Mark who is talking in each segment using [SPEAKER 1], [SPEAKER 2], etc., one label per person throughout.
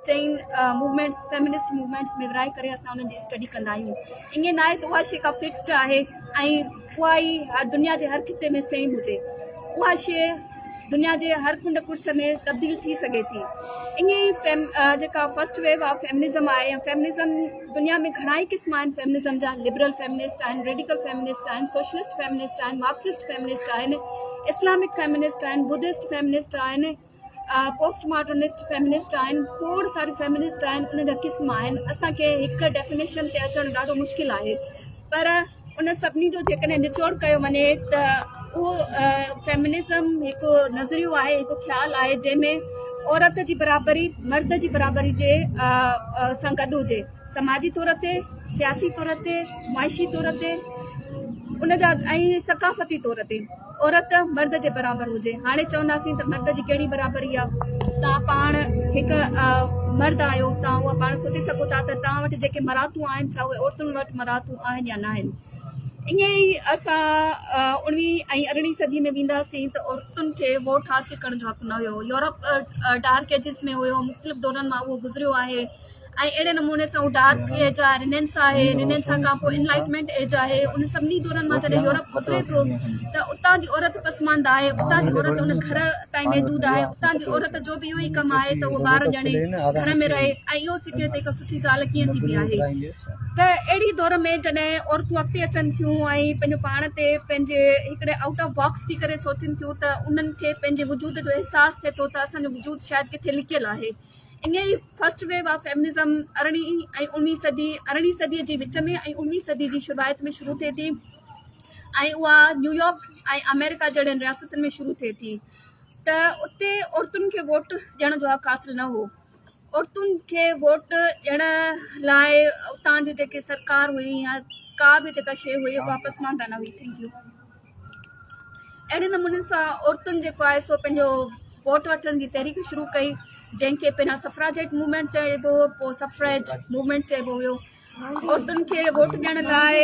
[SPEAKER 1] چئن movements feminist movements ۾ ورهائي ڪري اسان انهن جي اسٽڊي ڪندا آهيون. ائين ناهي ته اها شيء ڪا فڪسڊ آهي ۽ اها ئي هر دنيا جي هر خطي ۾ سيم هجي. اها شيء دنيا جي هر ڪنڊ ڪڙڇ ۾ تبديل ٿي سگهي ٿي. ائين ئي فيم جيڪا فرسٽ ويو آف فيمنزم آهي يا فيمنزم دنيا ۾ گهڻا ئي قسم آهن فيمنزم جا لبرل فيمنسٽ آهن، ريڊيڪل فيمنسٽ آهن، سوشلسٽ فيمنسٽ آهن، مارڪسسٽ فيمنسٽ آهن، اسلامڪ فيمنسٽ آهن، بدسٽ فيمنسٽ آهن. پوسٽ ماڊرنسٽ فيمنسٽ آهن کوڙ ساريون فيمنسٽ آهن ان جا قسم آهن اسان کي هڪ ڊيفينيشن تي اچڻ ڏاڍو مشڪل آهي پر ان سڀني جو جيڪڏهن نچوڙ ڪيو وڃي ته اهو فيمنزم هڪ نظريو آهي هڪ خيال آهي جنهن ۾ عورت جي برابري مرد جي برابري جي سان گڏ هجي سماجي طور تي سياسي طور تي معاشي طور تي ان جا ۽ ثقافتي طور تي عورت مرد جي برابر هجي. هاڻي چونداسين ته مرد جي ڪهڙي برابري آ؟ توهان پاڻ هڪ مرد آهيو، توهان اها پاڻ سوچي سگهو ٿا ته توهان وٽ جيڪي مراعتون آهن ڇا اهي عورتن وٽ مراعتون آهن يا ناهن؟ ائين ئي اسان اڻويهين ۽ ارڙهين صدي ۾ وينداسين ته عورتن کي ووٽ حاصل ڪرڻ جو حق نه هيو. يورپ ڊارڪ ايجز ۾ هيو، مختلف دورن مان اهو گذريو آهي. ۽ اهڙي نموني سان هو ڊارڪ ايج آهي رينينسا آهي رينينسا کان پوء انلائٽمينٽ ايج آهي ان سڀني دورن مان جڏهن يورپ گذري ٿو ته اتان جي عورت پسمانده آهي اتان جي عورت ان گهر تائين محدود آهي اتان جي عورت جو به اهو ئي ڪم آهي ته هوء ٻار ڄڻي گهر ۾ رهي ۽ اهو سکي ته هڪ سٺي زال ڪيئن ٿيندي آهي ته اهڙي دور ۾ جڏهن عورتون اڳتي اچن ٿيون ۽ پنهنجو پاڻ تي پنهنجي هڪڙي آئوٽ آف باڪس ٿي ڪري سوچين ٿيون ته انهن کي پنهنجي وجود جو احساس ٿئي ٿو ته اسان جو وجود شايد ڪٿي لڪيل آهي ائين ئي فرسٽ ويو آف فيمنزم ارڙهين ۽ اوڻويهين صدي ارڙهين صديء جي وچ ۾ ۽ اوڻويهين صدي جي شروعات ۾ شروع ٿئي ٿي ۽ اها نيويارڪ ۽ آمريڪا جهڙين رياستن ۾ شروع ٿئي ٿي ته اتي عورتن کي ووٽ ڏيڻ جو حق حاصل نه هو. عورتن کي ووٽ ڏيڻ لاء اتان جي جيڪي سرڪار هئي يا ڪا به جيڪا شيء هئي اها پسمانده نه هئي. Thank you. اهڙي نموني سان عورتن جيڪو آهي سو پنهنجو ووٽ وٺڻ جي تحريڪ شروع ڪئي جنهن کي پهريان سفراجيٽ موومينٽ چئبو هو پوء سفريج موومينٽ چئبو هيو عورتن کي ووٽ ڏيڻ لاء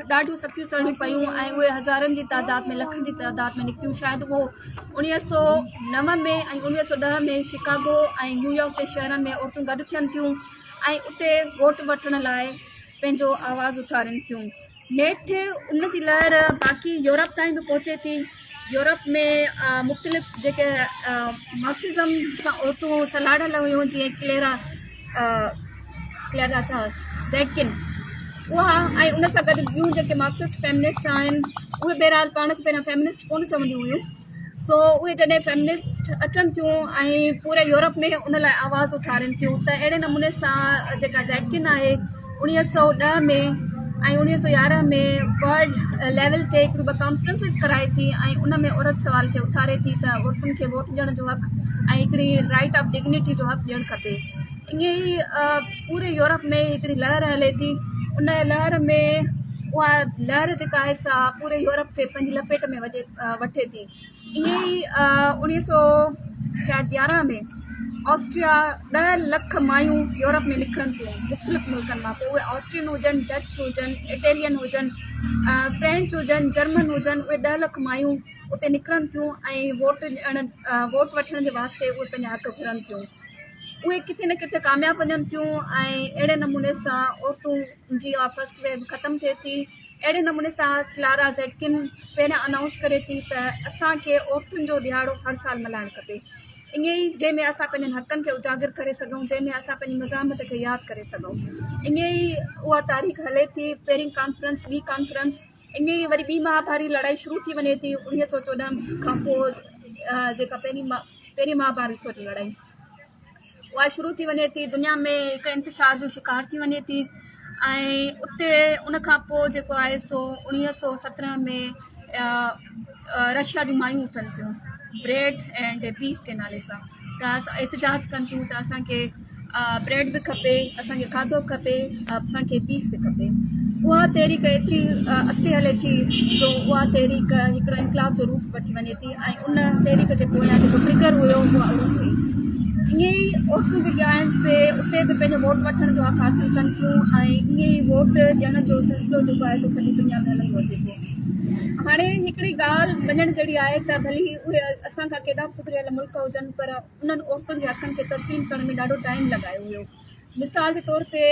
[SPEAKER 1] ڏاڍيون سختيون سهڻيون پيون ۽ اهي هزارن جي تعداد ۾ لکن جي تعداد ۾ نڪتيون شايد اهو اڻويهه سو نو ۾ ۽ اڻويهه سو ڏهه ۾ شڪاگو ۽ نيويارڪ جي شهرن ۾ عورتون گڏ ٿين ٿيون ۽ اتي ووٽ وٺڻ لاء پنهنجو آواز اٿارين ٿيون نيٺ ان جي لهر باقي يورپ تائين به پهچي ٿي. يورپ ۾ مختلف جيڪي مارڪسزم سان عورتون سلهاڙيل هيون جيئن ڪليرا ڪليرا ڇا زيڊڪن اها ۽ ان سان گڏ ٻيون جيڪي مارڪسسٽ فيمنسٽ آهن اهي بهرحال پاڻ کي پهريان فيمنسٽ ڪونه چونديون هيون سو اهي جڏهن فيمنسٽ اچن ٿيون ۽ پوري يورپ ۾ ان لاء آواز اٿارين ٿيون ته اهڙي نموني سان جيڪا زيڊڪن آهي اڻويهه سو ڏهه ۾ ۽ اڻويهه سو يارهن ۾ ورلڊ ليول تي هڪڙيون ٻه ڪانفرنسز ڪرائي ٿي ۽ ان ۾ عورت سوال کي اٿاري ٿي ته عورتن کي ووٽ ڏيڻ جو حق ۽ هڪڙي رائٽ آف ڊگنيٽي جو حق ڏيڻ کپي ائين ئي پوري يورپ ۾ هڪڙي لهر هلي ٿي ان لهر ۾ اها لهر جيڪا آهي سا پوري يورپ کي پنهنجي لپيٽ ۾ وڄي وٺي ٿي. ائين ئي اڻويهه سو شايد يارهن ۾ آسٽريا ڏهه لک مايون يورپ ۾ نڪرن ٿيون مختلف ملڪن مان پوء اهي آسٽرين هجن، ڊچ هجن، اٽيلين هجن، فرينچ هجن، جرمن هجن اهي ڏهه لک مايون اتي نڪرن ٿيون ۽ ووٽ ڏيڻ ووٽ وٺڻ جي واسطي اهي پنهنجا حق گهرن ٿيون. اهي ڪٿي نه ڪٿي ڪامياب وڃن ٿيون ۽ اهڙي نموني سان عورتون جي اها فرسٽ ويو ختم ٿئي ٿي. اهڙي نموني سان ڪلارا زيٽڪن پهريان انائونس ڪري ٿي ته اسان کي عورتن جو ڏهاڙو هر سال ملهائڻ کپي ائين ئي جنهن ۾ اسان پنهنجن حقن کي اجاگر ڪري سگهون جنهن ۾ اسان پنهنجي مزاحمت کي ياد ڪري سگهون ائين ئي اها تاريخ هلي ٿي پهرين ڪانفرنس ٻي ڪانفرنس ائين ئي وري ٻي مهاڀاري لڙائي شروع ٿي وڃي ٿي اڻويهه سو چوڏهن کان پوء جيڪا پهرين پهرين مهاڀاري سوري لڙائي اها شروع ٿي وڃي ٿي دنيا ۾ هڪ انتشار جو شڪار ٿي وڃي ٿي ۽ اتي ان کان پوء جيڪو آهي سو اڻويهه سو سترهن ۾ رشيا جون مايون اٿن ٿيون بريڊ اينڊ پيس جي نالي سان ته احتجاج ڪن ٿيون ته اسانکي بريڊ به کپي اسانکي کاڌو به کپي اسانکي پيس به کپي اها تحريڪ ايتري اڳتي هلي ٿي جو اها تحريڪ هڪڙو انقلاب جو روپ وٺي وڃي ٿي ۽ ان تحريڪ جي پويان جيڪو ٽرگر هيو اها عورت هئي. ائين ئي عورتون جيڪي آهن سي اتي به پنهنجو ووٽ وٺڻ جو حق حاصل ڪن ٿيون ۽ ائين ئي ووٽ ڏيڻ جو سلسلو جيڪو آهي سو سڄي دنيا ۾ هلندو اچي ٿو. هاڻي هڪڙي ڳالهه مڃڻ جهڙي آهي ته ڀلي اهي اسان کان ڪيڏا به سڌريل ملڪ هجن پر انهن عورتن جي حقن کي تسليم ڪرڻ ۾ ڏاڍو ٽائيم لڳايو هيو. مثال جي طور تي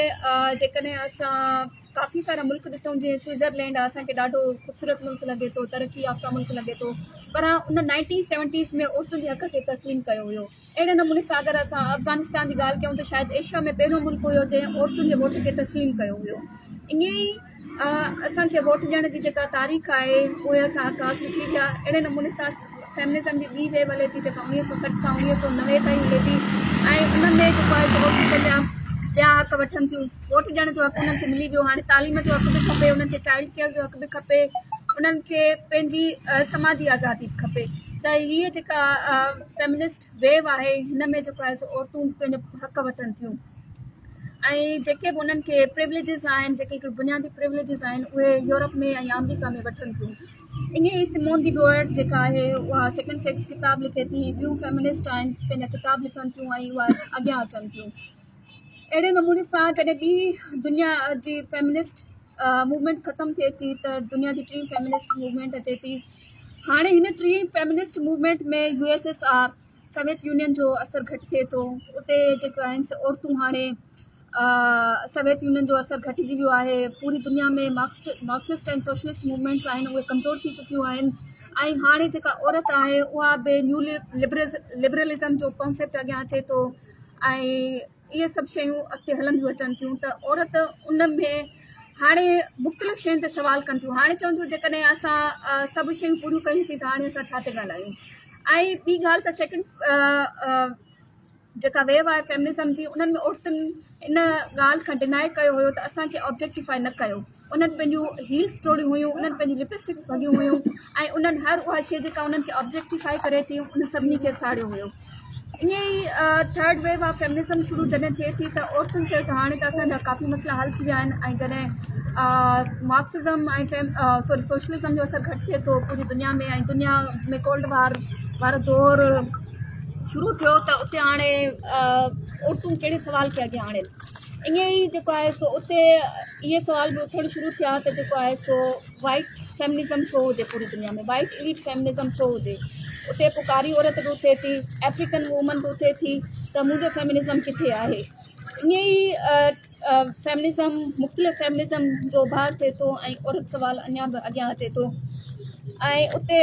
[SPEAKER 1] جيڪڏهن اسان ڪافي سارا ملڪ ڏسون جيئن سوئزرلينڊ آهي اسان کي ڏاڍو خوبصورت ملڪ لڳي ٿو ترقي يافته ملڪ لڳي ٿو پر ان نائنٽين سيونٽيز ۾ عورتن جي حق کي تسليم ڪيو هيو. اهڙي نموني سان اگر اسان افغانستان جي ڳالهه ڪيون ته شايد ايشيا ۾ پهريون ملڪ هيو جنهن عورتن جي ووٽ کي تسليم ڪيو هيو. ائين ئي اسان کي ووٽ ڏيڻ جي جيڪا تاريخ آهي اهي اسان حق حاصل ٿي ويا. اهڙي نموني سان فيمنزم جي ٻي ويو هلي ٿي جيڪا 1960 کان 1990 تائين هلي ٿي ۽ ان ۾ جيڪو آهي سو عورتون پنهنجا ٻيا حق وٺن ٿيون. ووٽ ڏيڻ جو حق انهن کي ملي ويو هاڻي تعليم جو حق به کپي انهن کي چائلڊ ڪيئر جو حق به کپي انهن کي پنهنجي سماجي آزادي به کپي ته هيء جيڪا فيمنسٽ ويو آهي هن ۾ جيڪو آهي سو عورتون پنهنجو حق وٺن ٿيون ۽ جيڪي به انهن کي پريوليجز آهن جيڪي هڪڙي بنيادي پريوليجز آهن اهي يورپ ۾ ۽ آمريڪا ۾ وٺن ٿيون ائين ئي سمون the بوئر جيڪا آهي اها سيڪنڊ سيڪس ڪتاب لکي ٿي ٻيون فيمنسٽ آهن پنهنجا ڪتاب لکن ٿيون ۽ اها اڳيان اچن ٿيون اهڙي نموني سان جڏهن ٻي دنيا جي فيمنسٽ موومينٽ ختم ٿئي ٿي ته دنيا جي ٽين فيمنسٽ موومينٽ اچي ٿي هاڻي هن ٽين feminist movement ۾ U S S R Soviet Union جو اثر گهٽ ٿئي ٿو اتي جيڪو آهن سي عورتون هاڻي سويت يونين جو اثر گهٽجي ويو آهي پوري دنيا ۾ مارڪسٽ مارڪسسٽ ۽ سوشلسٽ موومينٽس آهن اهي ڪمزور ٿي چڪيون آهن ۽ هاڻي جيڪا عورت آهي اها به نيو لبرلزم جو ڪانسيپٽ اڳيان اچي ٿو ۽ اهي سڀ شيون اڳتي هلنديون اچن ٿيون ته عورت ان ۾ هاڻي مختلف شين تي سوال ڪن ٿيون هاڻي چون ٿيون جيڪڏهن اسان سڀ شيون پوريون ڪيونسين ته هاڻي اسان ڇا تي ڳالهايون ۽ ٻي ڳالهه ته سيڪنڊ جيڪا ويو آهي فيمنزم جي انهن ۾ عورتن ان ڳالهه کان ڊنائي ڪيو هيو ته اسان کي آبجيڪٽيفائي نه ڪيو انهن پنهنجون هيلز ٽوڙيون هيون انهن پنهنجون لپسٽڪس ڀڳيون هيون ۽ انهن هر اها شيء جيڪا انهن کي آبجيڪٽيفائي ڪري ٿي انهن سڀني کي ساڙيو هيو ائين ئي ٿرڊ ويو آف فيمنزم شروع جڏهن ٿئي ٿي ته عورتن چيو ته هاڻي ته اسان جا ڪافي مسئلا حل ٿي ويا آهن ۽ جڏهن مارڪسزم ۽ فيم سوري سوشلزم جو اثر گهٽ ٿئي ٿو پوري دنيا ۾ ۽ دنيا ۾ ڪولڊ وار وارو دور شروع ٿيو ته اتي هاڻي عورتون ڪهڙي سوال کي اڳيان آڻين ائين ئي جيڪو آهي سو اتي اهي سوال به اٿڻ شروع ٿيا ته جيڪو آهي سو وائيٽ فيمنزم ڇو هجي پوري دنيا ۾ وائيٽ ايليٽ فيمنزم ڇو هجي اتي پوء ڪاري عورت به اٿي ٿي آفريڪن وومن به اٿي ٿي ته منهنجو فيمنزم ڪٿي آهي ائين ئي فيمنزم مختلف فيمنزم جو اڀار ٿئي ٿو ۽ عورت سوال اڃا به اڳيان اچي ٿو ۽ اتي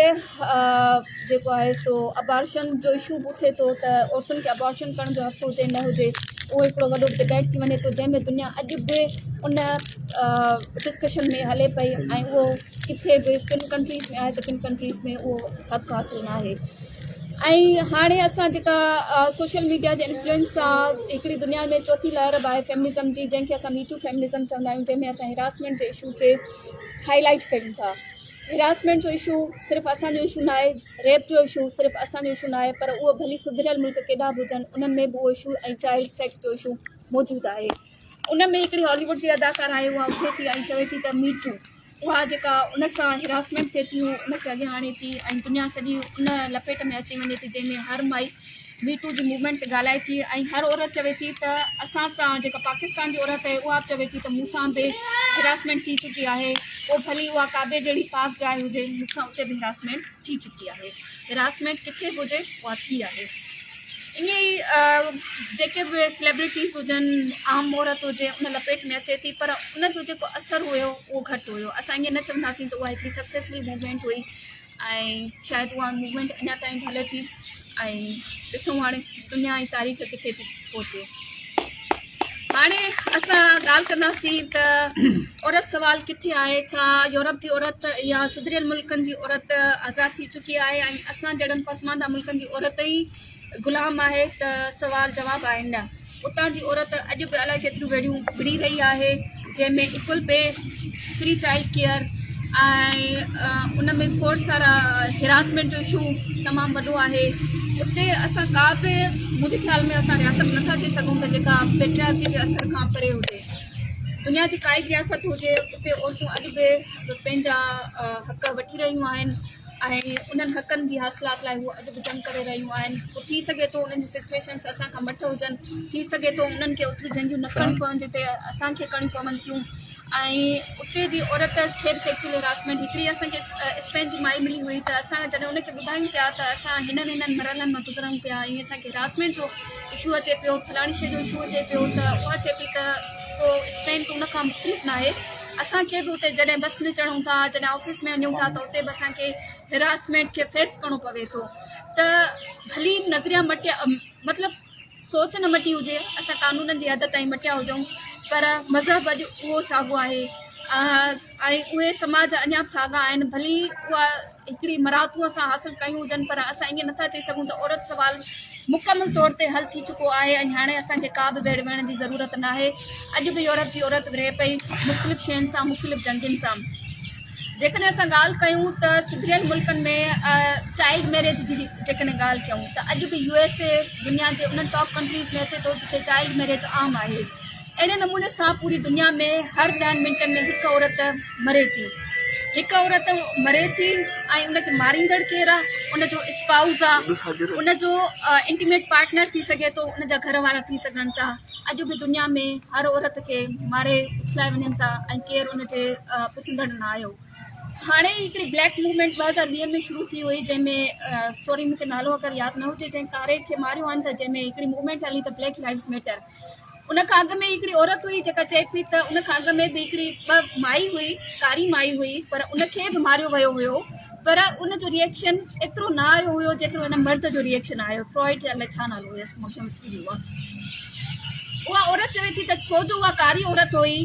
[SPEAKER 1] جيڪو آهي سو ابارشن جو اشو به اٿي ٿو ته عورتن کي ابارشن ڪرڻ جو حق هجي نه هجي اهو هڪڙو وڏو ڊبيٽ ٿي وڃي ٿو جنهن ۾ دنيا اڄ به ان ڊسڪشن ۾ هلي پئي ۽ اهو ڪٿي به ڪن ڪنٽريز ۾ آهي ته ڪن ڪنٽريز ۾ اهو حق حاصل نه آهي ۽ هاڻي اسان جيڪا سوشل ميڊيا جي انفلوئنس سان هڪڙي دنيا ۾ چوٿين لهر به آهي فيمنزم جي جنهن کي اسان مي ٽو فيمنزم چوندا آهيون جنهن ۾ اسان هراسمينٽ جي اشو کي هائي لائيٽ ڪريون ٿا. هراسمينٽ جو اشو صرف اسان جو اشو ناهي، ريپ جو اشو صرف اسان جو اشو ناهي پر اهو ڀلي سڌريل ملڪ ڪيڏا به هجن انهن ۾ به اهو اشو ۽ چائلڊ سيڪس جو اشو موجود آهي. ان ۾ هڪڙي هالي ووڊ جي اداڪاره آهي اها اٿي ٿي ۽ چوي ٿي ته مي ٽو اها جيڪا ان سان هراسمينٽ ٿئي ٿي هو ان کي اڳيان آڻي ٿي ۽ دنيا سڄي ان لپيٽ ۾ اچي وڃي ٿي جنهن ۾ هر مائي مي ٽو جي موومينٽ تي ڳالهائي ٿي ۽ هر عورت چوي ٿي ته اسان سان جيڪا پاڪستان جي عورت آهي اها به چوي ٿي ته مون سان به هراسمينٽ ٿي چڪي آهي پوء ڀلي اها ڪعبي جهڙي پاڪ جاء هجي مون سان اتي به هراسمينٽ ٿي چڪي آهي هراسمينٽ ڪٿي به هجي اها ٿي آهي ائين ئي جيڪي به سليبرٽيز هجن عام عورت هجي ان لپيٽ ۾ اچي ٿي پر ان جو جيڪو اثر هيو اهو گهٽ هيو اسان ائين نه چونداسين ته اها هڪڙي سڪسيسفل موومينٽ هئي ۽ شايد اها موومينٽ اڃا تائين به هلي ٿي ۽ ڏسون هاڻي دنيا ۽ تاريخ ڪٿي ٿي پهچي هاڻي اسان ڳالهه ڪنداسين ته عورت سوال ڪٿي آهي ڇا يورپ جي عورت يا سڌريل ملڪن جي عورت آزاد ٿي چڪي آهي ۽ اسان جهڙن پسمانده ملڪن جي عورت ئي غلام آهي ته سوال جواب آهي نه اتان جي عورت اڄ به الائي ڪيتريون ويڙهيون وڙهي رهي آهي جنهن ۾ equal pay free child care ۽ ان ۾ کوڙ سارا هراسمينٽ جو اشو تمام وڏو آهي اتي اسان ڪا به منهنجي خيال ۾ اسان رياست نٿا چئي سگهون ته جيڪا پيٽريارڪي جي اثر کان پري هجي دنيا جي ڪائي به رياست هجي اتي عورتون اڄ به پنهنجا حق وٺي رهيون آهن ۽ انهن حقن جي حاصلات لاء هو اڄ به جنگ ڪري رهيون آهن پوء ٿي سگهي ٿو انهن جي سچويشنس اسان کان مٺ هجن ٿي سگهي ٿو انهن کي اوتريون جنگيون نه ڪرڻيون پون جتي اسان کي ڪرڻيون پون ٿيون. ۽ اتي جي عورت کي به سيڪچوئل هراسمينٽ هڪڙي اسان کي اسپين جي مائي ملي هئي ته اسان جڏهن ان کي ٻڌايون پيا ته اسان هنن هنن مرحلن مان گذرون پيا ۽ اسان کي هراسمينٽ جو اشو اچي پيو فلاڻي شي جو اشو اچي پيو ته اها چئي پئي ته ڪو اسپين ته ان کان مختلف ناهي اسان کي به اتي جڏهن بس ۾ چڙهون ٿا جڏهن آفيس ۾ وڃون ٿا ته اتي به اسان کي هراسمينٽ کي فيس ڪرڻو پوي ٿو ته ڀلي نظريا مٽيا مطلب سوچ نه مٽي هجي، اسان قانونن جي حد تائين مٽيا هجون پر مذهب اڄ اهو ساڳو آهي ۽ اهي سماج اڃا به ساڳا آهن ڀلي اها هڪڙي مراعتون اسان حاصل ڪيون هجن پر اسان ائين نٿا چئي سگهون ته عورت سوال مڪمل طور تي حل ٿي چڪو آهي ۽ هاڻي اسان کي ڪا به ويڙهه وڙهڻ جي ضرورت ناهي اڄ به يورپ جي عورت وڙهي پئي مختلف شين سان مختلف جنگين سان. جيڪڏهن اسان ڳالهه ڪيون ته سڌريل ملڪن ۾ چائلڊ ميريج جي جيڪڏهن ڳالهه ڪيون ته اڄ به يو ايس اي دنيا جي انهن ٽاپ ڪنٽريز ۾ اچي ٿو جتي چائلڊ ميريج عام آهي اهڙي نموني سان پوري دنيا ۾ هر ڏهن منٽن ۾ هڪ عورت مري ٿي هڪ عورت مري ٿي ۽ ان کي ماريندڙ ڪير آهي ان جو اسپائوز آهي ان جو انٽيميٽ پارٽنر ٿي سگهي ٿو ان جا گهر وارا ٿي سگهن ٿا اڄ به دنيا ۾ هر عورت کي ماري اڇلائي وڃن ٿا ۽ ڪير ان جي پڇندڙ نه آيو. هاڻي ئي هڪڙي بليڪ موومينٽ 2020 ۾ شروع ٿي هئي جنهن ۾ سوري مون کي نالو اگر ياد نه هجي جنهن ڪاري کي ماريو آهن ته جنهن ۾ هڪڙي موومينٽ هلي ته بليڪ لائيوز ميٽر ان کان اڳ ۾ هڪڙي عورت هئي جيڪا چئي پئي ته ان کان اڳ ۾ به هڪڙي ٻه مائي هئي ڪاري مائي هئي پر ان کي به ماريو ويو هيو پر ان جو ريئيڪشن ايترو نه آيو هيو جيترو هن مرد جو ريئيڪشن آيو فرائيڊ الائي ڇا نالو هيس مون کي وسري ويو آهي اها عورت چوي ٿي ته ڇو جو اها ڪاري عورت هئي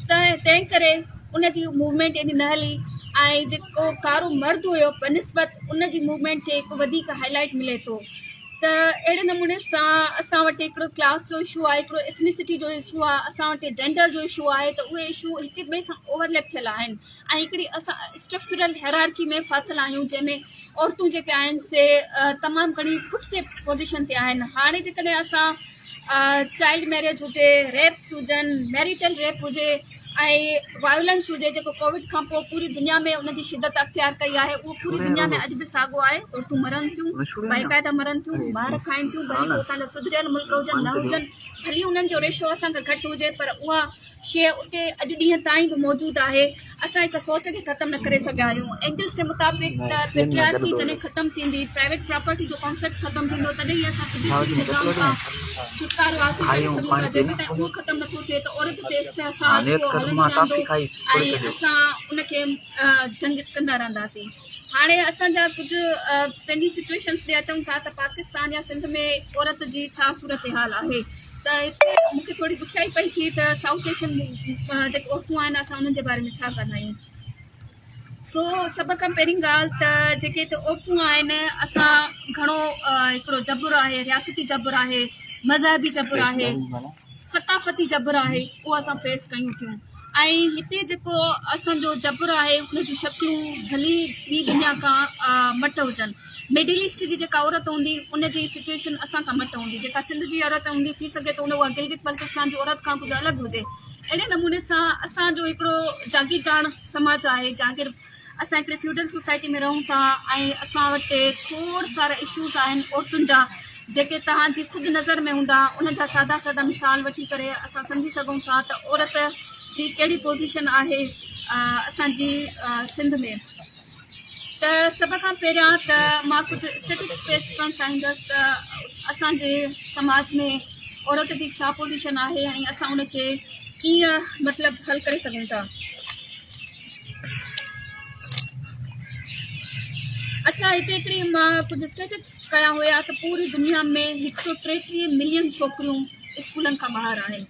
[SPEAKER 1] ته تنهن ڪري ان جي موومينٽ ايڏي نه هلي ۽ جيڪو ڪارو مرد هيو بنسبت ان جي موومينٽ کي هڪ وڌيڪ هائي لائيٽ ملي ٿو ته اهڙي نموني سان اسان وٽ هڪڙو ڪلاس جو اشو آهي هڪڙو ايٿنيسٽي جو اشو آهي اسان وٽ جينڊر جو اشو آهي ته اهي اشو هڪ ٻئي سان اوورليپ ٿيل آهن ۽ هڪڙي اسان اسٽرڪچرل هيرارڪي ۾ ڦاٿل آهيون جنهن ۾ عورتون جيڪي آهن سي تمام گهڻي پٺتي پوزيشن تي آهن هاڻي جيڪڏهن اسان چائلڊ ميريج هجي ريپس هجن ميريٽل ريپ هجي ۽ وائولنس هجي جيڪو ڪووڊ کان پوء پوري دنيا ۾ ان جي شدت اختيار ڪئي آهي اهو پوري دنيا ۾ اڄ به ساڳو آهي عورتون مرن ٿيون باقاعده مرن ٿيون مار کائن ٿيون ڀلي اتان جا سڌريل ملڪ هجن نه هجن ڀلي انهن جو ريشو اسان کان گهٽ هجي پر اها شيء اتي اڄ ڏينهن تائين به موجود آهي. اسان هڪ سوچ کي ختم نه ڪري سگهيا آهيون. اينگلز جي مطابق ته پيٽريارڪي جڏهن ختم ٿيندي، پرائيويٽ پراپرٽي جو ڪانسيپٽ ختم ٿيندو تڏهن ئي اسان قدرتي نظام کان ڇوٽڪارو حاصل ڪري سگهون ٿا. جيسيتائين اهو ختم نه ٿو ٿئي ته عورت تي استحصال اهو هلندو رهندو ۽ اسان ان کي جنگ ڪندا رهنداسين. هاڻي اسان جا ڪجهه پنهنجي سچوئيشنس ڏي اچون ٿا ته پاڪستان يا سنڌ ۾ عورت جي ڇا صورتحال آهي. ته هتي مون کي ٿوري ڏکيائي پئي ٿئي ته سائوٿ ايشين جيڪي عورتون آهن اسان انهن جي باري ۾ ڇا ڳالهايون سو سڀ کان پهرين ڳالهه ته جيڪي هتي عورتون آهن اسان گهڻو هڪڙو جبر آهي رياستي جبر آهي مذهبي جبر آهي ثقافتي جبر آهي اهو اسان فيس ڪيون ٿيون ۽ هتي جيڪو اسان جو جبر آهي ان جون شڪلون ڀلي ٻي دنيا کان مٽ هجن مڊل ايسٽ جي جيڪا عورت هوندي ان جي سچوئيشن اسان کان مٽ هوندي جيڪا سنڌ جي عورت هوندي ٿي سگهي ٿو ان اها گلگت بلتستان جي عورت کان ڪجهه الڳ هجي اهڙي نموني سان اسان جو هڪڙو جاگيرداڻ سماج آهي جاگير اسان هڪڙي فيوڊل سوسائٽي ۾ رهون ٿا ۽ اسان وٽ کوڙ سارا اشوز آهن عورتن جا جيڪي توهان جي خود نظر ۾ هوندا انهن جا سادا سادا مثال وٺي ڪري اسان سمجهي سگهون ٿا ته عورت جي ڪهڙي پوزيشن آهي اسان جي سنڌ ۾ ته سڀ کان پهريان ته مان ڪجهه اسٽيٽڪس پيش ڪرڻ چاهيندس ته اسان جي سماج ۾ عورت جي ڇا پوزيشن آهي ۽ اسان ان کي ڪيئن مطلب حل ڪري سگهون ٿا. اڇا هتي هڪڙي مان ڪجهه اسٽيٽڪس ڪيا هيا ته پوري دنيا ۾ هڪ سو ٽيٽيهه ملين ڇوڪريون اسڪولن کان ٻاهر آهن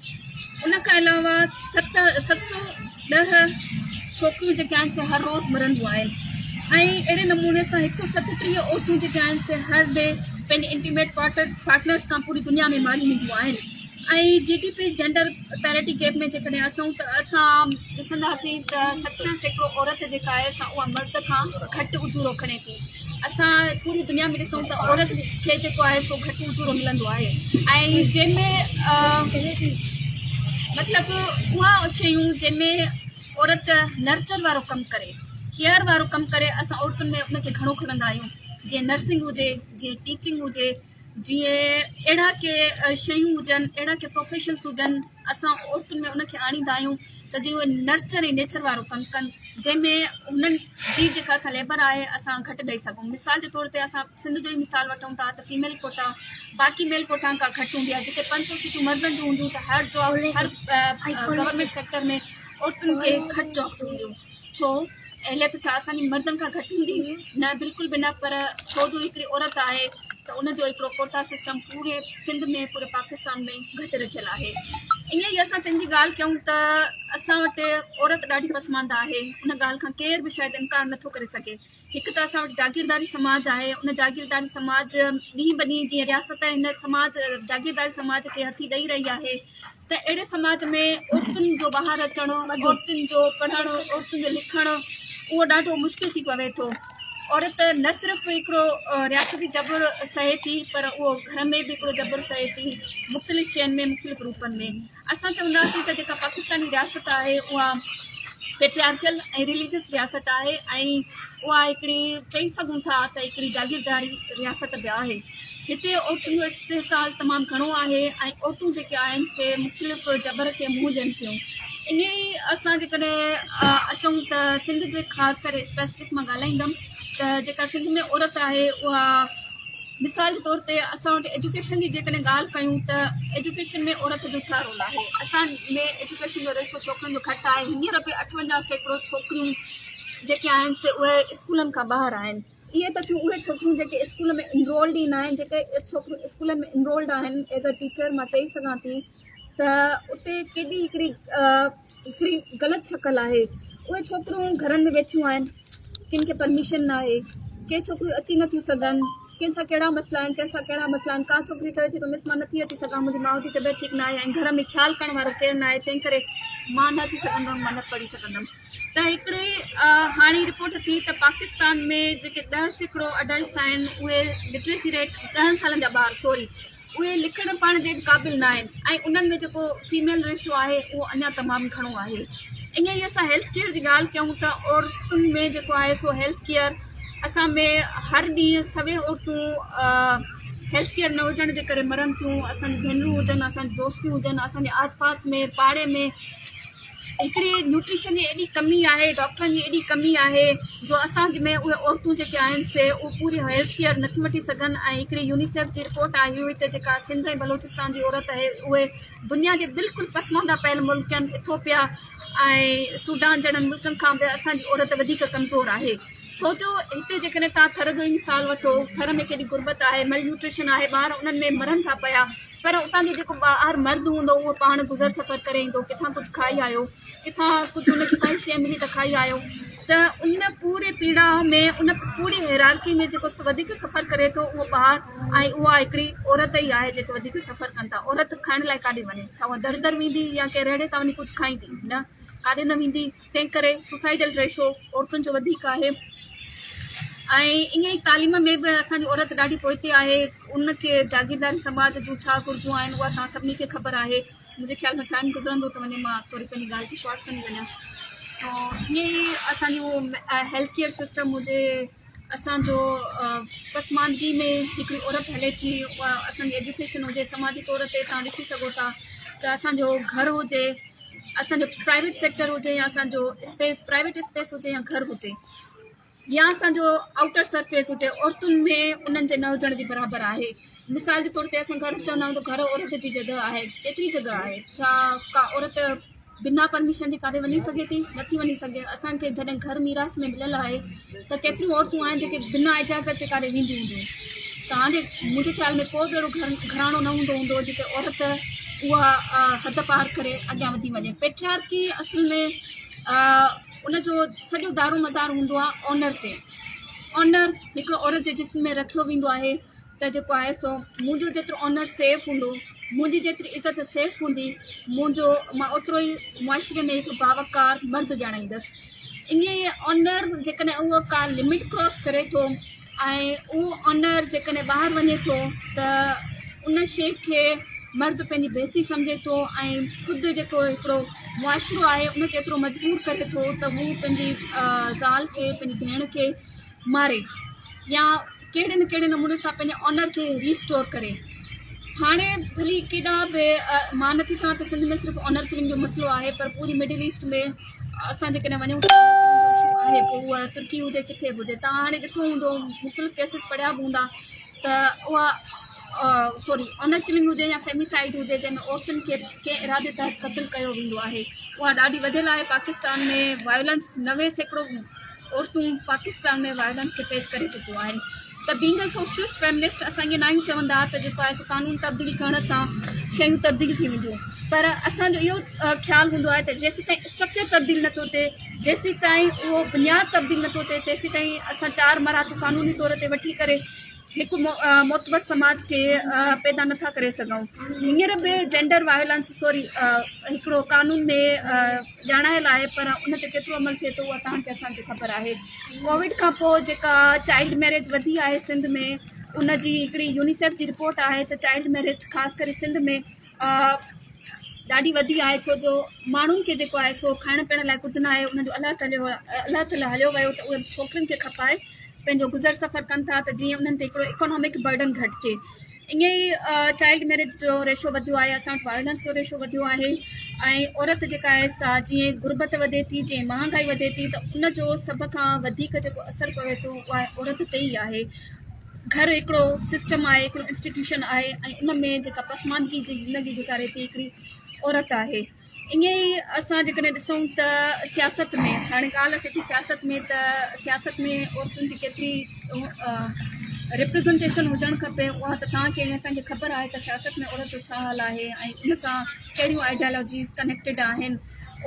[SPEAKER 1] ان کان علاوه 710 ڇوڪريون جيڪي آهن سي هر روز مرنديون آهن ۽ اهڙي نموني سان هڪ سو ستٽيهه عورتون جيڪي آهن سي هر ڊي پنهنجي انٽيميٽ پارٽنرس کان پوري دنيا ۾ ماريون وينديون آهن ۽ G D P gender parity gap ۾ جيڪڏهن اسون ته اسان ڏسنداسين ته 17% عورت جيڪا آهي سا اها مرد کان گهٽ اجورو کڻي ٿي اسان پوري دنيا ۾ ڏسون ته عورت کي جيڪو آهي سو گهٽ اجورو ملندو آهي ۽ جنهن ۾ مطلب اها شيون جنهن ۾ عورت نرچر وارو ڪم ڪري ڪيئر وارو ڪم ڪري اسان عورتن ۾ ان کي گهڻو کڻندا آهيون جيئن نرسنگ هجي جيئن ٽيچنگ هجي. جيئن اهڙا ڪي شيون هجن اهڙا ڪي پروفيشنس هجن اسان عورتن ۾ ان کي آڻيندا آهيون ته جيئن اهي نرچر ۽ نيچر وارو ڪم ڪن جنهن ۾ هنن جي جيڪا اسان ليبر آهي اسان گهٽ ڏئي سگهون مثال جي طور تي اسان سنڌ جو ئي مثال وٺون ٿا ته فيميل ڪوٽا باقي ميل ڪوٽا کان گهٽ هوندي آهي جتي 500 سيٽون مردن جون هونديون ته هر جاب هر گورنمينٽ سيڪٽر ۾ عورتن کي گهٽ جابس هونديون ڇو اهليت ڇا اسان جي مردن کان گهٽ هوندي نه بلڪل به نه پر ڇو جو هڪڙي عورت آهي ته ان جو هڪڙو ڪوٽا سسٽم پوري سنڌ ۾ پوري پاڪستان ۾ گهٽ رکيل آهي ائين ئي اسان سنڌ جي ڳالهه ڪيون ته اسان وٽ عورت ڏاڍي پسمانده آهي ان ڳالهه کان ڪير به شايد انڪار نٿو ڪري سگهي هڪ ته اسان وٽ جاگيرداري سماج آهي ان جاگيرداري سماج ڏينهن به ڏينهن جيئن رياست هن سماج جاگيرداري سماج کي هٿي ڏئي رهي آهي ته اهڙي سماج ۾ عورتن جو ٻاهر اچڻ عورتن جو پڙهڻ عورتن جو لکڻ اهو ڏاڍو مشڪل ٿي پوي ٿو عورت نه صرف هڪڙو رياستي جبر سهي ٿي پر اهو گهر ۾ به هڪڙو جبر سهي ٿي مختلف شين ۾ مختلف روپن ۾ اسان چونداسين ته جيڪا پاڪستاني رياست آهي اها پيٽريارڪل ۽ رليجس رياست آهي ۽ اها هڪڙي چئي سگهون ٿا ته هڪڙي جاگيرداري رياست به آهي هتي عورتن جو استحصال تمام گهڻو آهي ۽ عورتون جيڪي آهن سي مختلف جبر کي منهن ڏين ٿيون ائين ئي اسان جيڪڏهن اچون ته سنڌ جي خاص ڪري اسپيسفڪ مان ڳالهائيندم ته جيڪا سنڌ ۾ عورت آهي اها مثال جي طور تي اسان وٽ ايجوڪيشن جي جيڪڏهن ڳالهه ڪيون ته ايجوڪيشن ۾ عورت جو ڇا رول آهي اسان ۾ ايجوڪيشن جو ريشو ڇوڪرين جو گهٽ آهي هينئر به 58% ڇوڪريون جيڪي آهن سي اهي اسڪولن کان ٻاهر آهن اهي ته ٿيون اهي ڇوڪريون جيڪي اسڪول ۾ انرولڊ ئي نه آهن جيڪي ڇوڪريون اسڪولن ۾ انرولڊ آهن ايز اي ٽيچر مان چئي سگهان ٿي ته اتي ڪيڏي هڪڙي هڪڙي غلط شڪل آهي اهي ڇوڪريون گهرن ۾ ويٺيون آهن ڪن کي پرميشن نه آهي ڪي ڇوڪريون اچي نٿيون سگهن ڪنهن سان ڪهڙا مسئلا آهن ڪنهن سان ڪهڙا مسئلا آهن ڪا ڇوڪري چوي ٿي ته مس مان نٿي اچي سگهان منهنجي ماء جي طبيعت ٺيڪ ناهي ۽ گهر ۾ خيال ڪرڻ وارو ڪير ناهي تنهن ڪري مان نه اچي سگهندم مان نه پڙهي سگهندم ته هڪڙي هاڻي رپورٽ ٿي ته پاڪستان ۾ جيڪي 10% اڊلٽس آهن اهي لٽريسي ريٽ 10 سالن جا ٻار سوري اهي لکڻ پڙهڻ جي به قابل نه آهن ۽ انهن ۾ جيڪو فيميل ريشو آهي اهو اڃا تمام گهڻو آهي ائين ئي اسان هيلٿ ڪيئر جي ڳالهه ڪيون ته عورتن ۾ جيڪو آهي سو هيلٿ ڪيئر اسان ۾ هر ڏينهن سوين عورتون هيلٿ ڪيئر نه هجڻ جي ڪري مرن ٿيون اسان جون ڀينرون هجن اسان جون دوستيون هجن اسان جي آس پاس ۾ پاڙي ۾ هڪڙي نيوٽريشن جي ايڏي ڪمي آهي ڊاڪٽرن جي ايڏي ڪمي آهي جو اسان جي ۾ اهي عورتون جيڪي آهن سي اهي پوري هيلٿ ڪيئر نٿيون وٺي سگهن ۽ هڪڙي يونيسيف جي رپورٽ آئي هئي ته جيڪا سنڌ ۽ بلوچستان جي عورت آهي اهي دنيا جي بلڪل پسمانده پيل ملڪن ايٿوپيا ۽ سوڊان جهڙن ملڪن کان به اسان جي عورت وڌيڪ ڪمزور آهي ڇو جو هتي جيڪڏهن توهان ٿر جو ئي مثال وٺو ٿر ۾ ڪيڏي غربت آهي مل نيوٽريشن آهي ٻار انهن ۾ مرن ٿا پيا پر اتان جو جيڪو ٻاهر مرد هوندو اهو پاڻ گذر سفر ڪري ايندو ڪٿان ڪجهه کائي آيو ڪٿان ڪجهه هن کي ڪائي شيء ملي ته کائي آيو ته ان پوري پيڙا ۾ ان پوري هيرارڪي ۾ جيڪو وڌيڪ سفر ڪري ٿو اهو ٻار ۽ اها هڪڙي عورت ئي آهي جيڪي وڌيڪ سفر ڪن ٿا عورت کائڻ لاء ڪاڏي وڃي ڇا اها در در ويندي يا ڪنهن ريڙهي تان وڃي ڪجهه کائيندي نه ڪاڏي نه ويندي تنهن ڪري سوسائيڊل ريشو عورتن جو وڌيڪ آهي ۽ ائين ئي تعليم ۾ به اسان جي عورت ڏاڍي پوئتي آهي ان کي جاگيرداري سماج جون ڇا گهرجون آهن اها توهان سڀني کي خبر آهي منهنجي خيال ۾ ٽائيم گذرندو ٿو وڃي مان ٿوري پنهنجي ڳالهه کي شارٽ ڪندي وڃان سو ائين ئي اسان جو هيلٿ ڪيئر سسٽم هجي اسان جو پسماندگي ۾ هڪڙي عورت هلي ٿي اها اسان جي ايجوڪيشن هجي سماجي طور تي توهان ڏسي سگهو ٿا ته اسان جو گهر هجي اسان جو پرائيويٽ سيڪٽر هجي يا اسان جو اسپيس پرائيويٽ اسپيس هجي يا گهر هجي يا اسان جو آئوٽر سرفيس هجي عورتن ۾ انهن جي نه هجڻ جي برابر آهي مثال جي طور تي اسان گهر چوندا آهيون ته گهر عورت جي جڳهه آهي ڪيتري جڳهه آهي ڇا ڪا عورت بنا پرميشن جي ڪاڏي وڃي سگهي ٿي نٿي وڃي سگهي اسان کي جڏهن گهر ميراث ۾ مليل آهي ته ڪيتريون عورتون آهن جيڪي بنا اجازت جي ڪاڏي وينديون هونديون توهان جي منهنجي خيال ۾ ڪو به اهڙو گهر گهراڻو نه هوندو هوندو جتي عورت اها حد پار ڪري اڳيان وڌي وڃي پيٽريارڪي اصل ۾ ان جو سڄو دارو مدار هوندو آهي آنر تي آنر هڪڙو عورت جي جسم ۾ رکيو ويندو آهي ته جيڪو آهي سو منهنجو جيترو آنر سيف هوندو منهنجي جيتري عزت سيف هوندي منهنجو مان اوترو ئي معاشري ۾ هڪ باوقار مرد ڄاڻائيندس ائين ئي آنر جيڪڏهن اهو ڪا لمٽ ڪراس ڪري ٿو ۽ اهو آنر جيڪڏهن ٻاهر وڃي ٿو ته ان شيء کي مرد پنهنجي بيعزتي سمجهي ٿو ۽ خود جيڪو هڪڙو معاشرو آهي ان کي ايترو مجبور ڪري ٿو ته هو پنهنجي زال کي پنهنجي ڀيڻ کي ماري يا ڪهڙي نه ڪهڙي نموني سان پنهنجي آنر کي ريسٽور ڪري. هاڻي ڀلي ڪيڏانهن به مان نٿي چوان ته سنڌ ۾ صرف آنر ڪلنگ جو مسئلو آهي پر پوري مڊل ايسٽ ۾ اسان جيڪڏهن وڃون ته آنر ڪلنگ جو اشو آهي پوء اها ترڪي هجي ڪٿي به هجي توهان هاڻي ڏٺو هوندو مختلف ڪيسز پڙهيا به هوندا ته اها سوري آنر ڪلنگ هجي يا فيميسائيڊ هجي جنهن ۾ عورتن کي ڪنهن ارادي تحت قتل ڪيو ويندو آهي اها ڏاڍي وڌيل آهي پاڪستان ۾ وائولنس 90% عورتون پاڪستان ۾ وائولنس کي فيس ڪري چڪيون آهن ته بينگ اي سوشلسٽ فيمنسٽ اسان ائين ناهيون چوندا ته جيڪو آهي سو قانون تبديل ڪرڻ سان شيون تبديل ٿي وينديون پر اسان جو اهو خيال هوندو آهي ته جيسيتائين اسٽرڪچر تبديل نٿو ٿئي جيسيتائين اهو بنياد تبديل نٿو ٿئي تيسيتائين اسان چار مراعتون قانوني طور تي وٺي ڪري هڪ معتبر سماج کي پيدا نٿا ڪري سگهون. هينئر به جينڊر وائولنس سوري هڪڙو قانون ۾ ڄاڻايل آهي پر ان تي ڪيترو عمل ٿئي ٿو اها توهان کي اسان کي خبر آهي. ڪووڊ کان پوء جيڪا چائلڊ ميريج وڌي آهي سنڌ ۾ ان جي هڪڙي يونيسيف جي رپورٽ آهي ته چائلڊ ميريج خاص ڪري سنڌ ۾ ڏاڍي وڌي آهي ڇو جو ماڻهن کي جيڪو آهي سو کائڻ پيئڻ لاء ڪجهه ناهي انهن جو الله تعالي الله تعالي هليو ويو ته اهي ڇوڪرين کي کپائي پنهنجو گذر سفر ڪن ٿا ته جيئن انهن تي هڪڙو اڪانامڪ برڊن گهٽ ٿئي ائين ئي چائلڊ ميريج جو ريشو وڌيو آهي اسان وٽ وائلنس جو ريشو وڌيو آهي ۽ عورت جيڪا آهي سا جيئن غربت وڌي ٿي جيئن مهانگائي وڌي ٿي ته ان جو سڀ کان وڌيڪ جيڪو اثر پوي ٿو اها عورت تي ئي آهي گهر هڪڙو سسٽم آهي هڪڙو انسٽيٽيوشن آهي ۽ ان ۾ جيڪا پسماندگي جي زندگي گذاري ٿي هڪڙي عورت آهي ائين ئي اسان جيڪڏهن ڏسون ته سياست ۾ هاڻي ڳالهه اچي ٿي سياست ۾ ته سياست ۾ عورتن جي ڪيتري ريپريزنٽيشن هجڻ کپي اها ته توهان کي ۽ اسان کي خبر آهي ته سياست ۾ عورت جو ڇا حال آهي ۽ ان سان ڪهڙيون آئيڊيالوجيز ڪنيڪٽيڊ آهن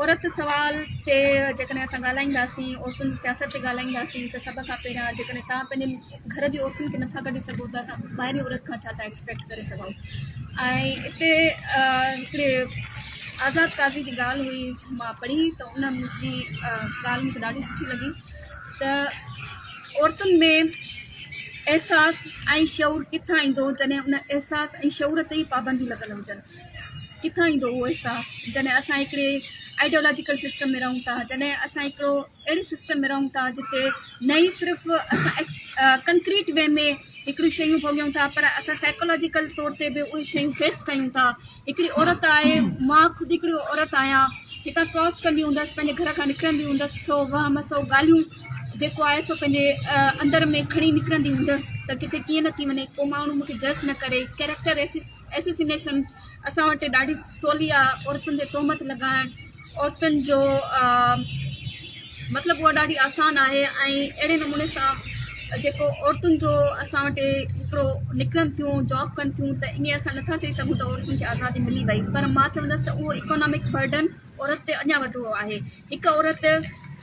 [SPEAKER 1] عورت سوال تي جيڪڏهن اسان ڳالهائينداسين عورتن جي سياست تي ڳالهائينداسين ته سڀ کان پهريان جيڪڏهن توهان پنهنجي گهر جي عورتن کي نٿا ڪڍي سگهو ته اسان ٻاهرين عورت کان ڇا ٿا ايڪسپيڪٽ ڪري سگهون ۽ اتي هڪڙي آزاد قاضي جي ڳالهه هئي مان پڙهي ته ان جي ڳالهه مونکي ڏاڍي سٺي لڳي ته عورتن ۾ احساس ۽ شعور ڪٿان ايندو جڏهن ان احساس ۽ شعور تي ئي پابنديون لڳل هجن ڪٿان ايندو اهو احساس جڏهن اسان هڪڙي آئيڊيالاجيڪل سسٽم ۾ رهون ٿا جڏهن اسان هڪڙو اهڙي سسٽم ۾ رهون ٿا جتي نه ئي صرف اسان ڪنڪريٽ وي ۾ هڪڙيون شيون ڀوڳيون ٿا پر اسان سائيڪالاجيڪل طور تي به اهي شيون فيس ڪيون ٿا هڪڙي عورت آهي مان خود هڪڙي عورت آهيان هتان ڪراس ڪندي هوندس پنهنجي گهر کان نڪرندي هوندس سو وهم سو ڳالهيون جيڪو آهي سو پنهنجي اندر ۾ کڻي نڪرندي هوندس ته ڪٿي ڪيئن نه ٿي وڃي ڪو ماڻهو مونکي جج نه ڪري ڪيريڪٽر ايسيسينيشن اسان وٽ ڏاڍي سولي آ عورتن تي تهمت لڳائڻ عورتن جو مطلب اها ڏاڍي آسان آهي ۽ اهڙي نموني سان جيڪو عورتن جو اسان وٽ هڪڙو نڪرن ٿيون جاب ڪن ٿيون ته ائين اسان نٿا چئي سگهون ته عورتن کي آزادي ملي وئي پر مان چوندس ته اهو اڪانامڪ برڊن عورت تي اڃا وڌو آهي هڪ عورت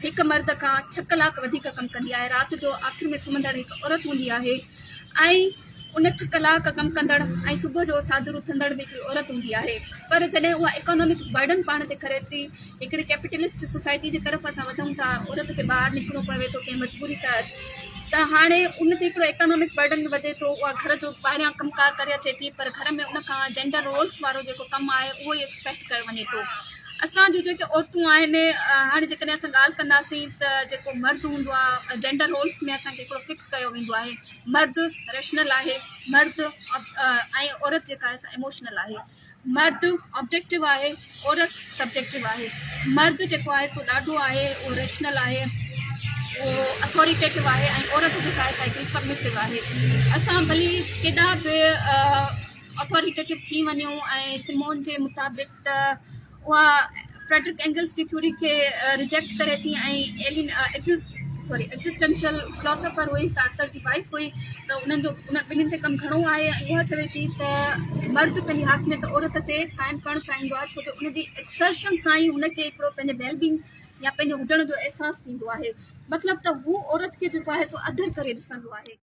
[SPEAKER 1] هڪ مرد کان ڇهه ڪلاڪ وڌيڪ ڪم ڪندي آهي رات جو آخر ۾ سمهندڙ هڪ عورت هوندي آهي ۽ ان ڇهه ڪلاڪ ڪم ڪندڙ ۽ صبح جو ساجهر اٿندڙ به هڪڙي عورت هوندي آهي پر جڏهن اها اڪانامڪ برڊن پاڻ تي کري ٿي هڪڙي ڪيپيٽلسٽ سوسائٽي جي طرف اسان وڌون ٿا عورت کي ٻاهر نڪرڻو پوي ٿو ڪنهن مجبوري تحت ته هاڻي ان تي هڪڙو اڪانامڪ برڊن به وڌي ٿو اها گهر جو ٻاهريان ڪم ڪار ڪري اچي ٿي پر گهر ۾ ان کان جينڊر رولس وارو جيڪو ڪم آهي اهو ئي ايڪسپيڪٽ ڪيو وڃي ٿو اسان جون جيڪي عورتون آهن هاڻي جيڪڏهن اسان ڳالهه ڪنداسين ته جيڪو مرد هوندو آهي جينڊر رولس ۾ اسان کي هڪڙو فڪس ڪيو ويندو آهي مرد ريشنل آهي مرد ۽ عورت جيڪا آهي سا ايموشنل آهي مرد آبجيڪٽو آهي عورت سبجيڪٽو آهي مرد جيڪو آهي سو ڏاڍو آهي اهو ريشنل آهي اهو اٿاريٽيٽو آهي ۽ عورت جيڪا آهي سا هڪڙي سبمسو آهي اسان ڀلي ڪيڏا به اٿاريٽيٽو ٿي وڃون ۽ سمون جي مطابق ته اها فريڊرڪ اينگلس جي ٿيوري کي ريجيڪٽ ڪري ٿي ۽ ايلين ايگزس سوري ايگزسٽنشل فلاسافر هئي سارتر جي وائيف هئي ته انهن جو انهن ٻنهين تي ڪم گهڻو آهي ۽ اها چوي ٿي ته مرد پنهنجي حاڪميت عورت تي قائم ڪرڻ چاهيندو آهي ڇو جو ان جي ايڪسرشن سان ئي هن کي هڪڙو پنهنجي ويل بينگ يا پنهنجي هجڻ جو احساس ٿيندو آهي مطلب ته هو عورت کي جيڪو آهي سو اڌر ڪري ڏسندو آهي.